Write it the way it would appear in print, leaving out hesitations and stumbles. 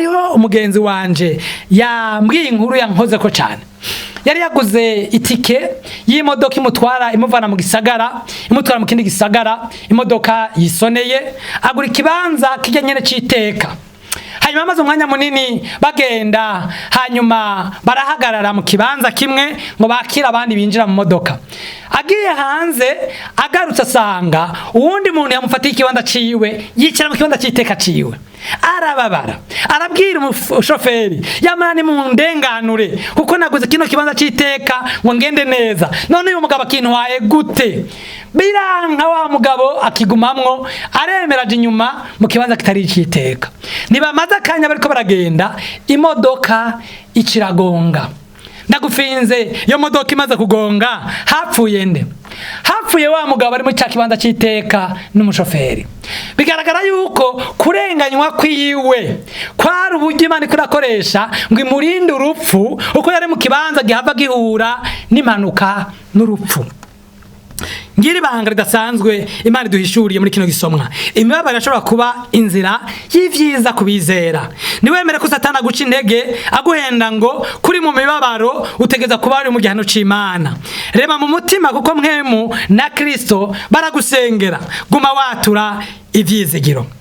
Hariho umugenzi wanje yambwiye inkuru yankozeko cyane. Yari yaguze itike y'imodoka imutwara, imuvana mu gisagara imutwara mu kindi gisagara. Imodoka yisoneye, agura ikibanza kijya nyene c'iteka. Hanyuma amaze umwanya munini bagenda, hanyuma barahagarara mu kibanza kimwe ngo bakire abandi binjira mu modoka. Agiye hanze, agarutse, asanga uwundi muntu yamufatiye ikibanza ciwe, yicara mu kibanza c'iteka ciwe. Arababara, arabwira umushoferi: "Yamara ni mu ndenganure, kuko naguze kino kibanza c'iteka ngo ngende neza, none uyu mugabo akintwaye gute?" Biranka, wa mugabo akigumamwo, aremera aja inyuma mu kibanza kitari ic'iteka. Ntibamaze akanya bariko baragenda, imodoka iciragonga. Ndagufinze, iyo modoka imaze kugonga hapfuye nde? Hapfuye wa mugabo ari muri cya kibanza c'iteka n'umushoferi. Bigaragara yuko kurenganywa kwiwe kwari uburyo Imana iko irakoresha ngo imurinde urupfu, uko yari mu kibanza gihava gihura n'impanuka n'urupfu. Ngira ibanga ridasanzwe Imana iduhishuriye muri kino gisomwa: imibabaro irashobora kuba inzira y'ivyiza kubizera. Niwemere ko Satani aguca intege, aguhenda ngo kuri mu mibabaro utegeza kuba uri mu gihano c'Imana. Rema mu mutima, kuko Mpwemu na Kristo baragusengera. Guma watura ivyizigiro.